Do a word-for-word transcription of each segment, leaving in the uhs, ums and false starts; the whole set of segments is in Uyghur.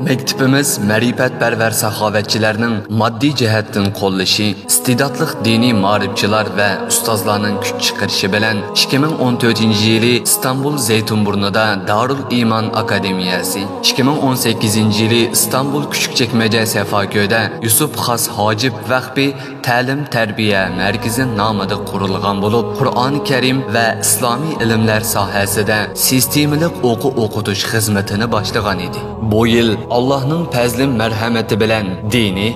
مەكتىپىمىز مەرىپەتپەرۋەر ساخاۋەتچىلەرنىڭ ماددىي جەھەتتىن قوللىشى، ئىستېداتلىق دىنىي مائارىپچىلار ۋە ئۇستازلارنىڭ كۈچ چىقىرىشى بىلەن ئىككى مىڭ ئون تۆتىنچى يىلى ئىستانبۇل زەيتۇنبۇرنىدا دارۇل ئىمان ئاكادېمىيەسى، ئىككى مىڭ ئون سەككىزىنچى يىلى ئىستانبۇل كۈچۈكچەكمەجە سەفاكۆدە يۈسۈپ خاس ھاجىپ ۋەخپى تەلىم-تەربىيە مەركىزى نامىدا قۇرۇلغان بولۇپ، قۇرئانى كەرىم ۋە ئىسلامىي ئىلىملەر ساھەسىدە سىستېمىلىق ئوقۇ-ئوقۇتۇش خىزمىتىنى باشلىغان ئىدى. بۇ يىل ئاللاھنىڭ پەزلى-مەرھەمىتى بىلەن دىنى،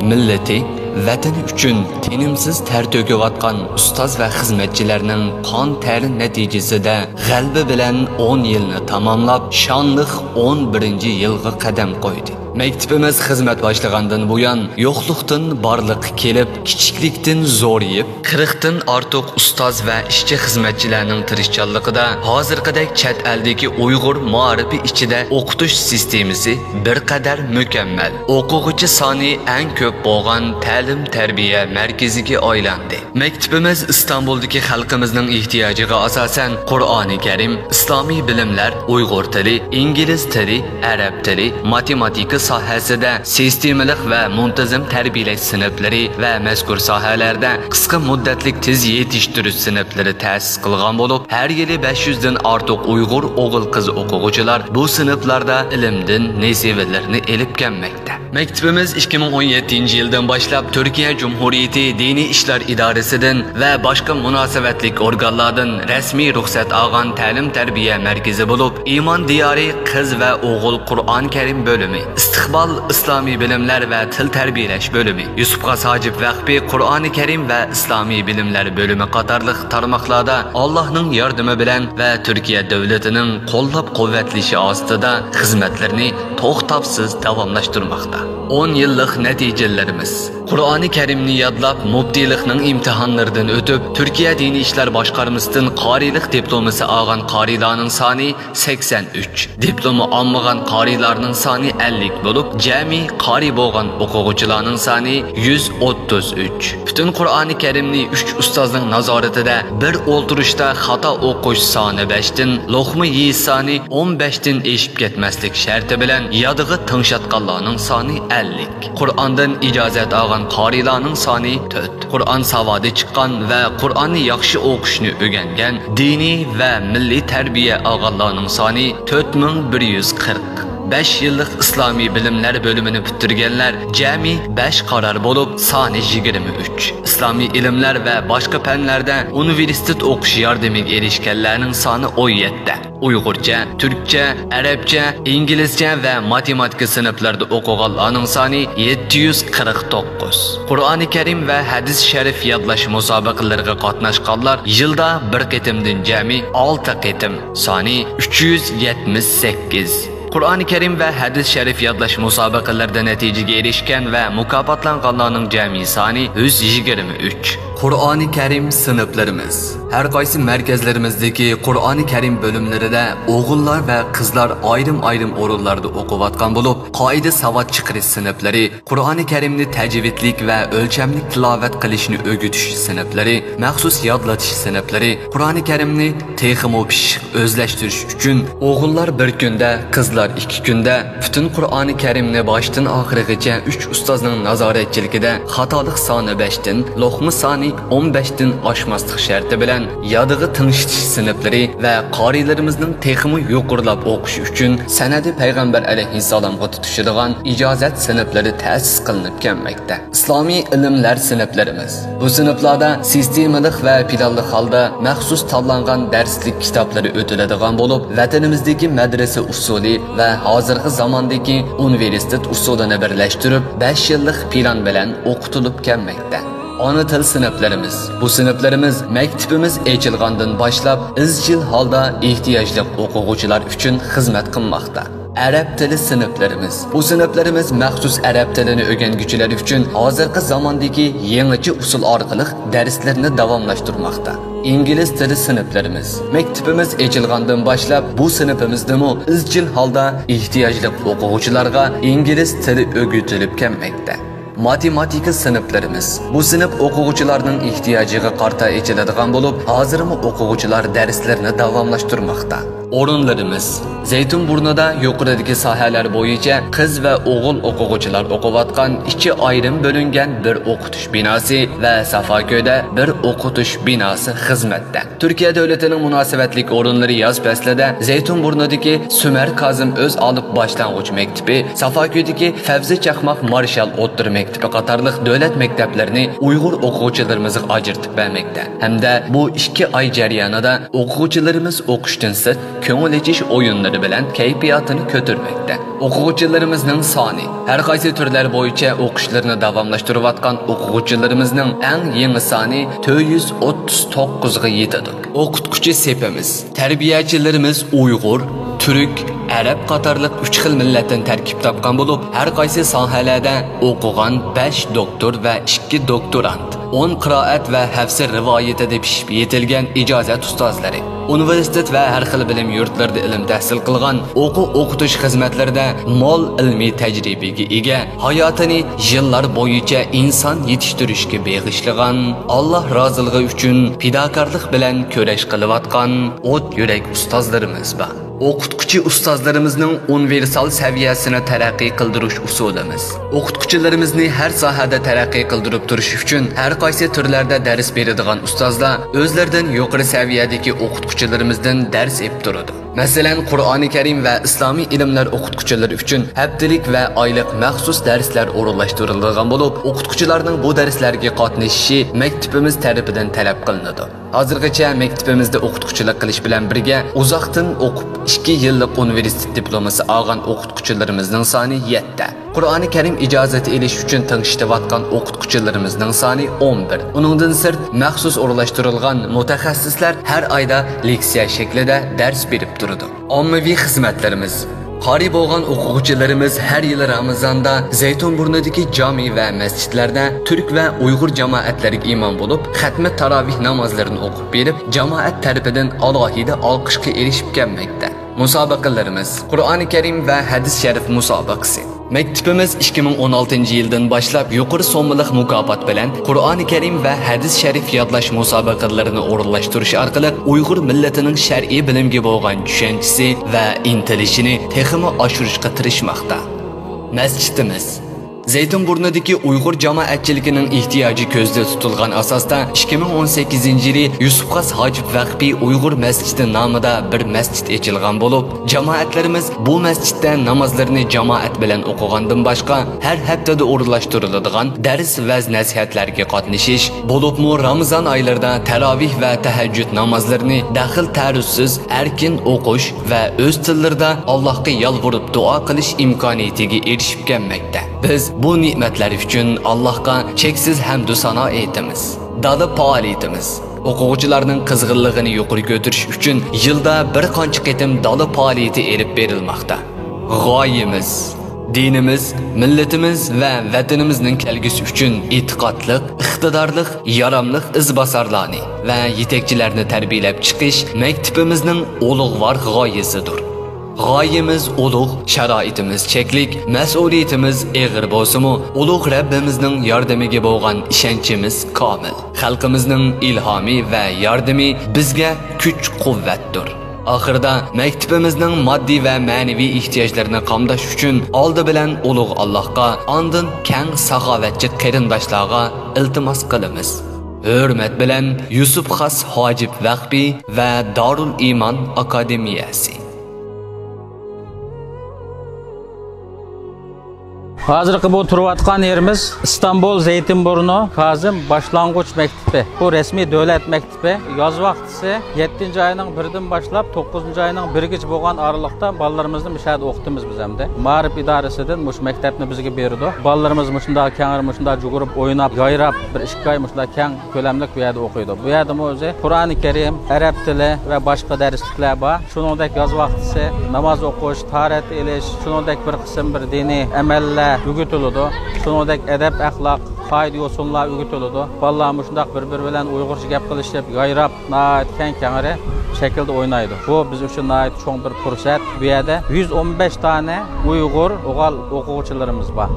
مىللىتى، ۋەتىنى ئۈچۈن تىنىمسىز تەر تۆكۈۋاتقان ئۇستاز ۋە خىزمەتچىلەرنىڭ قان تەرى نەتىجىسىدە غەلىبە بىلەن ئون يىلنى تاماملاپ، شانلىق ئون بىرىنچى يىلغا قەدەم قويدى. مەكتىپىمىز خىزمەت باشلىغاندىن بۇيان، يوقلۇقتىن بارلىققا كېلىپ، كىچىكلىكتىن زورىيىپ، قىرىقتىن ئارتۇق ئۇستاز ۋە ئىشچى-خىزمەتچىلەرنىڭ تىرىشچانلىقىدا ھازىرقىدەك چەت ئەلدىكى ئۇيغۇر مائارىپى ئىچىدە ئوقۇتۇش سىستېمىسى بىر قەدەر مۇكەممەل، ئوقۇغۇچى سانى ئەڭ كۆپ بولغان تەلىم-تەربىيە مەركىزىگە ئايلاندى. مەكتىپىمىز ئىستانبۇلدىكى خەلقىمىزنىڭ ئېھتىياجىغا ئاساسەن، قۇرئانى كەرىم، ئىسلامىي بىلىملەر، ئۇيغۇر تىلى، ئىنگلىز تىلى، ئەرەب تىلى، ماتېماتىكا ساھەسىدە سىستېمىلىق ۋە مۇنتىزىم تەربىيەلەش سىنىپلىرى ۋە مەزكۇر ساھەلەردە قىسقا مۇددەتلىك تېز يېتىشتۈرۈش سىنىپلىرى تەسىس قىلغان بولۇپ، ھەر يىلى بەش يۈزدىن ئارتۇق ئۇيغۇر ئوغۇل-قىز ئوقۇغۇچىلار بۇ سىنىپلاردا ئىلىمدىن نېسىۋىلىرىنى ئېلىپ كەلمەكتە. مەكتىپىمىز ئىككى مىڭ ئون يەتتىنچى يىلدىن باشلاپ تۈركىيە جۇمھۇرىيىتى دىنىي ئىشلار ئىدارىسىدىن ۋە باشقا مۇناسىۋەتلىك ئورگانلاردىن رەسمىي رۇخسەت ئالغان تەلىم-تەربىيە مەركىزى بولۇپ، ئىمان دىيارى قىز ۋە ئوغۇل قۇرئان كەرىم بۆلۈمى، ئىستىقبال ئىسلامىي بىلىملەر ۋە تىل تەربىيەلەش بۆلۈمى، يۈسۈپ خاس ھاجىپ ۋەخپى قۇرئانى كەرىم ۋە ئىسلامىي بىلىملەر بۆلۈمى قاتارلىق تارماقلاردا ئاللاھنىڭ ياردىمى بىلەن ۋە تۈركىيە دۆلىتىنىڭ قوللاپ-قۇۋۋەتلىشى ئاستىدا خىزمەتلىرىنى توختاپسىز داۋاملاشتۇرماقتا. ئون يىللىق نەتىجىلىرىمىز. قۇرئانى كەرىمنى يادلاپ، مۇپتىلىقنىڭ ئىمتىھانلىرىدىن ئۆتۈپ، تۈركىيە دىنىي ئىشلار باشقارمىسىدىن قارىيلىق دىپلومىسى ئالغان قارىيلارنىڭ سانى سەكسەن ئۈچ، دىپلوما ئالمىغان قارىيلارنىڭ سانى ئەللىك بولۇپ، جەمئىي قارىي بولغان ئوقۇغۇچىلارنىڭ سانى يۈز ئوتتۇز ئۈچ. پۈتۈن قۇرئانى كەرىمنى ئۈچ ئۇستازنىڭ نازارىتىدە بىر ئولتۇرۇشتا خاتا ئوقۇش سانى بەشتىن، لوقما يېيىش سانى ئون بەشتىن ئېشىپ كەتمەسلىك شەرتى بىلەن يادىغا تىڭشاتقانلارنىڭ سانى ئەللىك. قۇرئاندىن ئىجازەت ئالغان قارىيلارنىڭ سانى تۆت. قۇرئان ساۋادى چىققان ۋە قۇرئاننى ياخشى ئوقۇشنى ئۆگەنگەن دىنىي ۋە مىللىي تەربىيە ئالغانلارنىڭ سانى تۆت مىڭ بىر يۈز قىرىق. بەش يىللىق ئىسلامىي بىلىملەر بۆلۈمىنى پۈتتۈرگەنلەر جەمئىي بەش قارار بولۇپ، سانى يىگىرمە ئۈچ. ئىسلامىي ئىلىملەر ۋە باشقا پەنلەردە ئۇنىۋېرسىتېت ئوقۇش ياردىمىگە ئېرىشكەنلەرنىڭ سانى ئون يەتتە. ئۇيغۇرچە، تۈركچە، ئەرەبچە، ئىنگلىزچە ۋە ماتېماتىكا سىنىپلىرىدا ئوقۇغانلارنىڭ سانى يەتتە يۈز قىرىق توققۇز. قۇرئانى كەرىم ۋە ھەدىس شەرىف يادلاش مۇسابىقىلىرىگە قاتناشقانلار يىلدا بىر قېتىمدىن جەمئىي ئالتە قېتىم، سانى ئۈچ يۈز يەتمىش سەككىز. قۇرئانى كەرىم ۋە ھەدىس شەرىف يادلاش مۇسابىقىلىرىدە نەتىجىگە ئېرىشكەن ۋە مۇكاپاتلانغانلارنىڭ جەمئىي سانى يۈز يىگىرمە ئۈچ. قۇرئانى كەرىم سىنىپلىرىمىز. ھەر قايسى مەركەزلىرىمىزدىكى قۇرئانى كەرىم بۆلۈملىرىدە ئوغۇللار ۋە قىزلار ئايرىم-ئايرىم ئورۇنلاردا ئوقۇۋاتقان بولۇپ، قائىدە-ساۋات چىقىرىش سىنىپلىرى، قۇرئانى كەرىمنى تەجۋىدلىك ۋە ئۆلچەملىك تىلاۋەت قىلىشنى ئۆگىتىش سىنىپلىرى، مەخسۇس يادلىتىش سىنىپلىرى، قۇرئانى كەرىمنى تېخىمۇ پىششىق ئۆزلەشتۈرۈش ئۈچۈن ئوغۇللار بىر كۈندە، قىزلار ئىككى كۈندە پۈتۈن قۇرئانى كەرىمنى باشتىن ئاخىرىغىچە ئۈچ ئۇستازنىڭ نازارەتچىلىكىدە خاتالىق سانى بەشتىن، لوقما سانى ئون بەشتىن ئاشماسلىق شەرتى بىلەن يادىغا تىڭشىتىش سىنىپلىرى ۋە قارىيلىرىمىزنىڭ تېخىمۇ يۇقىرىلاپ ئوقۇشى ئۈچۈن سەنەدى پەيغەمبەر ئەلەيھىسسالامغا تۇتىشىدىغان ئىجازەت سىنىپلىرى تەسىس قىلىنىپ كەلمەكتە. ئىسلامىي ئىلىملەر سىنىپلىرىمىز. بۇ سىنىپلاردا سىستېمىلىق ۋە پىلانلىق ھالدا مەخسۇس تاللانغان دەرسلىك كىتابلىرى ئۆتۈلىدىغان بولۇپ، ۋەتىنىمىزدىكى مەدرىسە ئۇسۇلى ۋە ھازىرقى زاماندىكى ئۇنىۋېرسىتېت ئۇسۇلىنى بىرلەشتۈرۈپ، بەش يىللىق پىلان بىلەن ئوقۇتۇلۇپ كەلمەكتە. ئانا تىل سىنىپلىرىمىز. بۇ سىنىپلىرىمىز مەكتىپىمىز ئېچىلغاندىن باشلاپ ئىزچىل ھالدا ئېھتىياجلىق ئوقۇغۇچىلار ئۈچۈن خىزمەت قىلماقتا. ئەرەب تىلى سىنىپلىرىمىز. بۇ سىنىپلىرىمىز مەخسۇس ئەرەب تىلىنى ئۆگەنگۈچىلەر ئۈچۈن ھازىرقى زاماندىكى يېڭىچە ئۇسۇل ئارقىلىق دەرسلىرىنى داۋاملاشتۇرماقتا. ئىنگلىز تىلى سىنىپلىرىمىز. مەكتىپىمىز ئېچىلغاندىن باشلاپ بۇ سىنىپىمىزدىمۇ ئىزچىل ھالدا ئېھتىياجلىق ئوقۇغۇچىلارغا ئىنگلىز تىلى ئۆگىتىلىپ كەلمەكتە. ماتېماتىكا سىنىپلىرىمىز. بۇ سىنىپ ئوقۇغۇچىلارنىڭ ئېھتىياجىغا قارىتا ئېچىلىدىغان بولۇپ، ھازىرمۇ ئوقۇغۇچىلار دەرسلىرىنى داۋاملاشتۇرماقتا. ئورۇنلىرىمىز. زەيتۇن بۇرنىدا يۇقىرىدىكى ساھەلەر بويىچە قىز ۋە ئوغۇل ئوقۇغۇچىلار ئوقۇۋاتقان ئىككى ئايرىم بۆلۈنگەن بىر ئوقۇتۇش بىناسى ۋە سافاكۆيدە بىر ئوقۇتۇش بىناسى خىزمەتتە. تۈركىيە دۆلىتىنىڭ مۇناسىۋەتلىك ئورۇنلىرى ياز پەسلىدە زەيتۇن بۇرنىدىكى سۈمەر كازىم ئۆز ئالىپ باشلانغۇچ مەكتىپى، سافاكۆيدىكى فەۋزى چاقماق مارشال ئوتتۇرا مەكتىپى قاتارلىق دۆلەت مەكتەپلىرىنى ئۇيغۇر ئوقۇغۇچىلىرىمىزغا ئاجرىتىپ بەرمەكتە ھەمدە بۇ ئىككى ئاي جەريانىدا ئوقۇغۇچىلىرىمىز ئوقۇشتىن سىرت كۆڭۈل ئېچىش ئويۇنلىرى بىلەن كەيپىياتىنى كۆتۈرمەكتە. ئوقۇغۇچىلىرىمىزنىڭ سانى. ھەر قايسى تۈرلەر بويىچە ئوقۇشلىرىنى داۋاملاشتۇرۇۋاتقان ئوقۇغۇچىلىرىمىزنىڭ ئەڭ يېڭى سانى تۆت يۈز ئوتتۇز توققۇزغا يېتىدۇ. ئوقۇتقۇچى سېپىمىز. تەربىيەچىلىرىمىز ئۇيغۇر، تۈرك، ئەرەب قاتارلىق ئۈچ خىل مىللەتتىن تەركىب تاپقان بولۇپ، ھەر قايسى ساھەلەردە ئوقۇغان بەش دوكتور ۋە ئىككى دوكتورانت، ئون قىرائەت ۋە ھەفسە رىۋايىتىدە پىشىپ يېتىلگەن ئىجازەت ئۇستازلىرى، ئۇنىۋېرسىتېت ۋە ھەر خىل بىلىم يۇرتلىرىدا ئىلىم تەھسىل قىلغان، ئوقۇ-ئوقۇتۇش خىزمەتلىرىدە مول ئىلمىي تەجرىبىگە ئىگە، ھاياتىنى يىللار بويىچە ئىنسان يېتىشتۈرۈشكە بېغىشلىغان، ئاللا رازىلىقى ئۈچۈن پىداكارلىق بىلەن كۈرەش قىلىۋاتقان ئوت يۈرەك ئۇستازلىرىمىز بار. ئوقۇتقۇچى ئۇستازلىرىمىزنىڭ ئۇنىۋېرسال سەۋىيەسىنى تەرەققىي قىلدۇرۇش ئۇسۇلىمىز. ئوقۇتقۇچىلىرىمىزنى ھەر ساھەدە تەرەققىي قىلدۇرۇپ تۇرۇش ئۈچۈن ھەر قايسى تۈرلەردە دەرس بېرىدىغان ئۇستازلار ئۆزلىرىدىن يۇقىرى سەۋىيەدىكى ئوقۇتقۇچىلىرىمىزدىن دەرس ئېلىپ تۇرىدۇ. مەسىلەن، قۇرئانى كەرىم ۋە ئىسلامىي ئىلىملەر ئوقۇتقۇچىلىرى ئۈچۈن ھەپتىلىك ۋە ئايلىق مەخسۇس دەرسلەر ئورۇنلاشتۇرۇلىدىغان بولۇپ، ئوقۇتقۇچىلارنىڭ بۇ دەرسلەرگە قاتنىشىشى مەكتىپىمىز تەرىپىدىن تەلەپ قىلىنىدۇ. ھازىرغىچە مەكتىپىمىزدە ئوقۇتقۇچىلىق قىلىش بىلەن بىرگە ئۇزاقتىن ئوقۇپ، ئىككى يىللىق ئۇنىۋېرسىتېت دىپلومىسى ئالغان ئوقۇتقۇچىلىرىمىزنىڭ سانى يەتتە. قۇرئانى كەرىم ئىجازىتى ئېلىش ئۈچۈن تىڭشىتىۋاتقان ئوقۇتقۇچىلىرىمىزنىڭ سانى ئون بىر. ئۇنىڭدىن سىرت، مەخسۇس ئورۇنلاشتۇرۇلغان مۇتەخەسسىسلەر ھەر ئايدا لېكسىيە شەكلىدە دەرس بېرىپ تۇرىدۇ. ئاممىۋى خىزمەتلىرىمىز. قارىي بولغان ئوقۇغۇچىلىرىمىز ھەر يىلى رامىزاندا زەيتۇن بۇرنىدىكى جامى ۋە مەسچىتلەردە تۈرك ۋە ئۇيغۇر جامائەتلىرىگە ئىمام بولۇپ، خەتمە تاراۋىھ نامازلىرىنى ئوقۇپ بېرىپ، جامائەت تەرىپىدىن ئالاھىدە ئالقىشقا ئېرىشىپ كەلمەكتە. مۇسابىقىلىرىمىز. قۇرئانى كەرىم ۋە ھەدىس شەرىف مۇسابىقىسى. مەكتىپىمىز ئىككى مىڭ ئون ئالتىنچى يىلدىن باشلاپ يۇقىرى سوممىلىق مۇكاپات بىلەن قۇرئانى كەرىم ۋە ھەدىس شەرىف يادلاش مۇسابىقىلىرىنى ئورۇنلاشتۇرۇش ئارقىلىق ئۇيغۇر مىللىتىنىڭ شەرئىي بىلىمگە بولغان چۈشەنچىسى ۋە ئىنتىلىشىنى تېخىمۇ ئاشۇرۇشقا تىرىشماقتا. مەسچىتىمىز. زەيتۇن بۇرنىدىكى ئۇيغۇر جامائەتچىلىكىنىڭ ئېھتىياجى كۆزدە تۇتۇلغان ئاساستا، ئىككى مىڭ ئون سەككىزىنچى يىلى يۈسۈپ خاس ھاجىپ ۋەخپى ئۇيغۇر مەسچىتى نامىدا بىر مەسچىت ئېچىلغان بولۇپ، جامائەتلىرىمىز بۇ مەسچىتتە نامازلىرىنى جامائەت بىلەن ئوقۇغاندىن باشقا، ھەر ھەپتىدە ئورۇنلاشتۇرۇلىدىغان دەرس ۋەز نەسىھەتلەرگە قاتنىشىش، بولۇپمۇ رامىزان ئايلىرىدا تەراۋىھ ۋە تەھەججۇد نامازلىرىنى دەخلى تەرۇزسىز ئەركىن ئوقۇش ۋە ئۆز تىللىرىدا ئاللاھقا يالۋۇرۇپ دۇئا قىلىش ئىمكانىيىتىگە ئېرىشىپ كەلمەكتە. بىز بۇ نېمەتلەر ئۈچۈن ئاللاھقا چەكسىز ھەمدۇ سانا ئېيتىمىز. دالا پائالىيىتىمىز. ئوقۇغۇچىلارنىڭ قىزغىنلىقىنى يۇقىرى كۆتۈرۈش ئۈچۈن يىلدا بىر قانچە قېتىم دالا پائالىيىتى ئېلىپ بېرىلماقتا. غايىمىز. دىنىمىز، مىللىتىمىز ۋە ۋەتىنىمىزنىڭ كەلگۈسى ئۈچۈن ئېتىقادلىق، ئىقتىدارلىق، ياراملىق ئىزباسارلارنى ۋە يېتەكچىلەرنى تەربىيەلەپ چىقىش مەكتىپىمىزنىڭ ئۇلۇغۋار غايىسىدۇر. غايىمىز ئۇلۇغ، شارائىتىمىز چەكلىك، مەسئۇلىيىتىمىز ئېغىر بولسىمۇ، ئۇلۇغ رەببىمىزنىڭ ياردىمىگە بولغان ئىشەنچىمىز كامىل. خەلقىمىزنىڭ ئىلھامى ۋە ياردىمى بىزگە كۈچ-قۇۋۋەتتۇر. ئاخىرىدا مەكتىپىمىزنىڭ ماددىي ۋە مەنىۋى ئېھتىياجلىرىنى قامداش ئۈچۈن ئالدى بىلەن ئۇلۇغ ئاللاھقا، ئاندىن كەڭ ساخاۋەتچى قېرىنداشلارغا ئىلتىماس قىلىمىز. ھۆرمەت بىلەن، يۈسۈپ خاس ھاجىپ ۋەخپى ۋە دارۇل ئىمان ئاكادېمىيەسى. ھازىرقى بۇ تۇرۇۋاتقان يېرىمىز ئىستانبۇل زەيتىنبۇرنو كازىم باشلانغۇچ مەكتىپى. بۇ رەسمىي دۆلەت مەكتىپى. ياز ۋاقتىسى يەتتىنچى ئاينىڭ بىرىدىن باشلاپ توققۇزىنچى ئاينىڭ بىرىگىچە بولغان ئارىلىقتا بالىلىرىمىزنى مۇشۇ يەردە ئوقۇتىمىز بىز ئەمدى. مائارىپ ئىدارىسىدىن مۇشۇ مەكتەپنى بىزگە بېرىدۇ. بالىلىرىمىز مۇشۇنداق كەڭرى، مۇشۇنداق جۇغۇرۇپ، ئويناپ، يايراپ، بىر ئىككى ئاي مۇشۇنداق كەڭ كۆلەملىك بۇ يەردە ئوقۇيدۇ. بۇ يەردىمۇ ئۆزى قۇرئانى كەرىم، ئەرەب تىلى ۋە باشقا دەرسلىكلەر بار. شۇنىڭدەك ياز ۋاقتىسى ناماز ئوقۇش، تاھارەت ئېلىش، شۇنىڭدەك بىر قىسىم بىر دىنىي ئەمەللەر ئۆگىتىلىدۇ. شۇنىڭدەك ئەدەپ-ئەخلاق، قائىدە-يوسۇنلار ئۆگىتىلىدۇ. بالىلار مۇشۇنداق بىر-بىرى بىلەن ئۇيغۇرچە گەپ قىلىشىپ، يايراپ، ناھايىتى كەڭ-كەڭرى شەكىلدە ئوينايدۇ. بۇ بىز ئۈچۈن ناھايىتى چوڭ بىر پۇرسەت. بۇ يەردە يۈز ئون بەش دانە ئۇيغۇر ئوغۇل ئوقۇغۇچىلىرىمىز بار.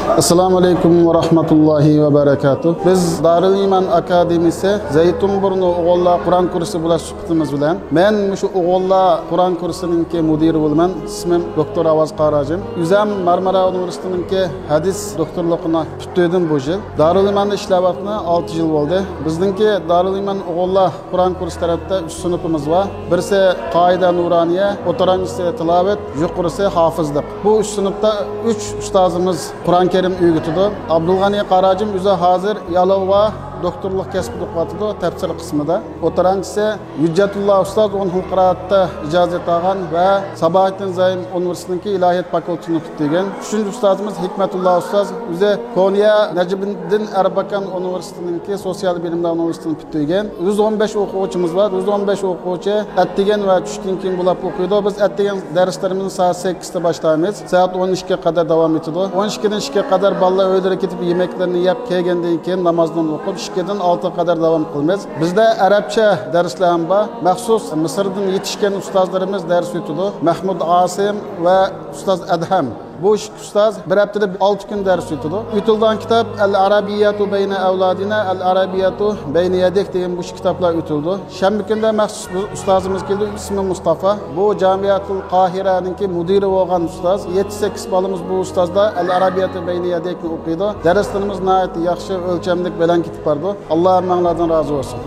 ئەسسالامۇ ئەلەيكۇم ۋە رەھمەتۇللاھى ۋە بەرەكاتۇھ. بىز دارۇل ئىمان ئاكادېمىيىسى زەيتۇنبۇرنى ئوغۇللار قۇرئان كۇرسى بولاش سۈپىتىمىز بىلەن، مەن مۇشۇ ئوغۇللار قۇرئان كۇرسىنىڭكى مۇدىرى بولىمەن. ئىسمىم دوكتور ئاۋاز قاراجىم. ئۆزەم مارمارا ئۇنىۋېرسىتېتىنىڭكى ھەدىس دوكتورلۇقىنى پۈتتۈردۈم بۇ يىل. دارۇل ئىماندا ئىشلەۋاتقىنى ئالتە يىل بولدى. بىزنىڭكى دارۇل ئىمان ئوغۇللار قۇرئان كۇرسى تەرەپتە ئۈچ سىنىپىمىز بار. بىرسى قائىدە نۇرانىيە، ئوتتۇرانچىسى تىلاۋەت، يۇقىرىسى ھافىزلىق. بۇ ئۈچ سىنىپتا ئۈچ ئۇستازىمىز قۇرئان كەرىم ئۆگىتىدۇ. ئابدۇلغەنى قاراجىم ئۆزى ھازىر يالوۋا دوكتورلۇق كەسپىدە ئوقۇۋاتىدۇ، تەپسىر قىسمىدا. ئوتتۇرانچىسى ھۆججەتۇللا ئۇستاز، ئون خىل قىرائەتتە ئىجازەت ئالغان ۋە ساباھىتتىن زەيم ئۇنىۋېرسىتېتىنىڭكى ئىلاھىيات فاكۇلتېتىنى پۈتتۈرگەن. ئۈچىنچى ئۇستازىمىز ھېكمەتۇللا ئۇستاز، ئۆزى كونيا نەجمىدىن ئەربەكان ئۇنىۋېرسىتېتىنىڭكى سوتسىيال بىلىملەر ئۇنىۋېرسىتېتىنى پۈتتۈرگەن. يۈز ئون بەش ئوقۇغۇچىمىز بار. يۈز ئون بەش ئوقۇغۇچى ئەتىگەن ۋە چۈشتىن كېيىن بولاپ ئوقۇيدۇ. بىز ئەتىگەن دەرسلىرىمىزنى سائەت سەككىزدە باشلايمىز. سائەت ئون ئىككىگە قەدەر داۋام ئېتىدۇ. ئون ئىككىدىن ئىككىگە قەدەر بالىلار ئۆيلىرىگە كېتىپ، يېمەكلىرىنى يەپ كەلگەندىن كېيىن نامازلىرىنى ئوقۇپ، ئىككىدىن ئالتىگە قەدەر داۋام قىلىمىز. بىزدە ئەرەبچە دەرسلەر ھەم بار. مەخسۇس مىسىردىن يېتىشكەن ئۇستازلىرىمىز دەرس ئۆتىدۇ. مەھمۇد ئاسىم ۋە ئۇستاز ئەدھەم. بۇ ئىككى ئۇستاز بىر ھەپتىدە ئالتە كۈن دەرس ئۆتىدۇ. ئۆتۈلىدىغان كىتاب ئەل ئەرەبىيەتۇ بەينە ئەۋلادىنا، ئەل ئەرەبىيەتۇ بەينە يەدەيك دېگەن بۇ ئىككى كىتابلار ئۆتۈلىدۇ. شەنبە كۈندە مەخسۇس بىر ئۇستازىمىز كەلدى، ئىسمى مۇستافا. بۇ جامىئەتۇل قاھىرەنىڭكى مۇدىرى بولغان ئۇستاز. يەتتە سەككىز بالىمىز بۇ ئۇستازدا ئەل ئەرەبىيەتۇ بەينە يەدەيكنى ئوقۇيدۇ. دەرسلىرىمىز ناھايىتى ياخشى، ئۆلچەملىك بىلەن كېتىپ بارىدۇ. ئاللا ھەممەڭلاردىن رازى بولسۇن.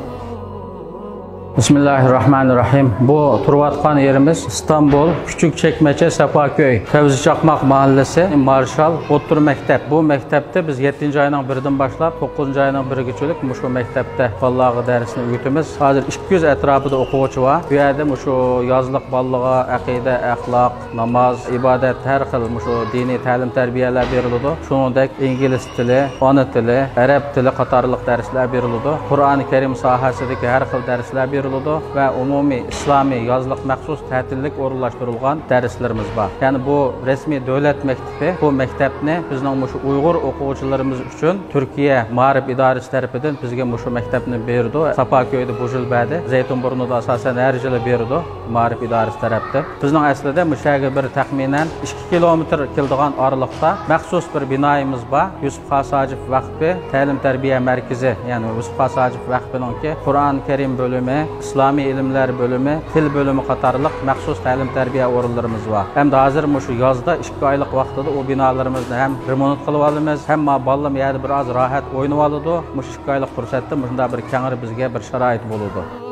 بىسمىللاھىررەھمانىررەھىم. بۇ تۇرۇۋاتقان يېرىمىز ئىستانبۇل، كۈچۈك چەكمەچە، ساپاكۆي، فەۋزى چاقماق مەھەللىسى، مارشال ئوتتۇرا مەكتەپ. بۇ مەكتەپتە بىز يەتتىنچى ئاينىڭ بىرىدىن باشلاپ توققۇزىنچى ئاينىڭ بىرىگىچىلىك مۇشۇ مەكتەپتە بالىلارغا دەرسنى ئۆگىتىمىز. ھازىر ئىككى يۈز ئەتراپىدا ئوقۇغۇچى بار. بۇ يەردە مۇشۇ يازلىق بالىلارغا ئەقىدە، ئەخلاق، ناماز، ئىبادەت، ھەر خىل مۇشۇ دىنىي تەلىم-تەربىيەلەر بېرىلىدۇ. شۇنىڭدەك ئىنگلىز تىلى، ئانا تىلى، ئەرەب تىلى قاتارلىق دەرسلەر بېرىلىدۇ. قۇرئانى كەرىم ساھەسىدىكى ھەر خىل دەرسلەر بېرىلىدۇ ۋە ئومۇمىي ئىسلامىي يازلىق مەخسۇس تەتىللىك ئورۇنلاشتۇرۇلغان دەرسلىرىمىز بار. يەنى بۇ رەسمىي دۆلەت مەكتىپى، بۇ مەكتەپنى بىزنىڭ مۇشۇ ئۇيغۇر ئوقۇغۇچىلىرىمىز ئۈچۈن تۈركىيە مائارىپ ئىدارىسى تەرىپىدىن بىزگە مۇشۇ مەكتەپنى بېرىدۇ. ساپاكۆيدە بۇ يىل بەردى. زەيتۇنبۇرنۇدا ئاساسەن ھەر يىلى بېرىدۇ مائارىپ ئىدارىسى تەرەپتىن. بىزنىڭ ئەسلىدە مۇشۇ يەرگە بىر تەخمىنەن ئىككى كىلومېتىر كېلىدىغان ئارىلىقتا مەخسۇس بىر بىنايىمىز بار. يۈسۈپ خاس ھاجىپ ۋەقپى تەلىم-تەربىيە مەركىزى، يەنى يۈسۈپ خاس ھاجىپ ۋەقپىنىڭكى قۇرئان كەرىم بۆلۈمى، ئىسلامىي ئىلىملەر بۆلۈمى، تىل بۆلۈمى قاتارلىق مەخسۇس تەلىم-تەربىيە ئورۇنلىرىمىز بار. ھەمدە ھازىر مۇشۇ يازدا ئىككى ئايلىق ۋاقتىدا ئۇ بىنالىرىمىزنى ھەم رېمونت قىلىۋالىمىز، ھەم ما بالىلىرىم يەردە بىر ئاز راھەت ئوينىۋالىدۇ. مۇشۇ ئىككى ئايلىق پۇرسەتتە مۇشۇنداق بىر كەڭرى بىزگە بىر شارائىت بولىدۇ.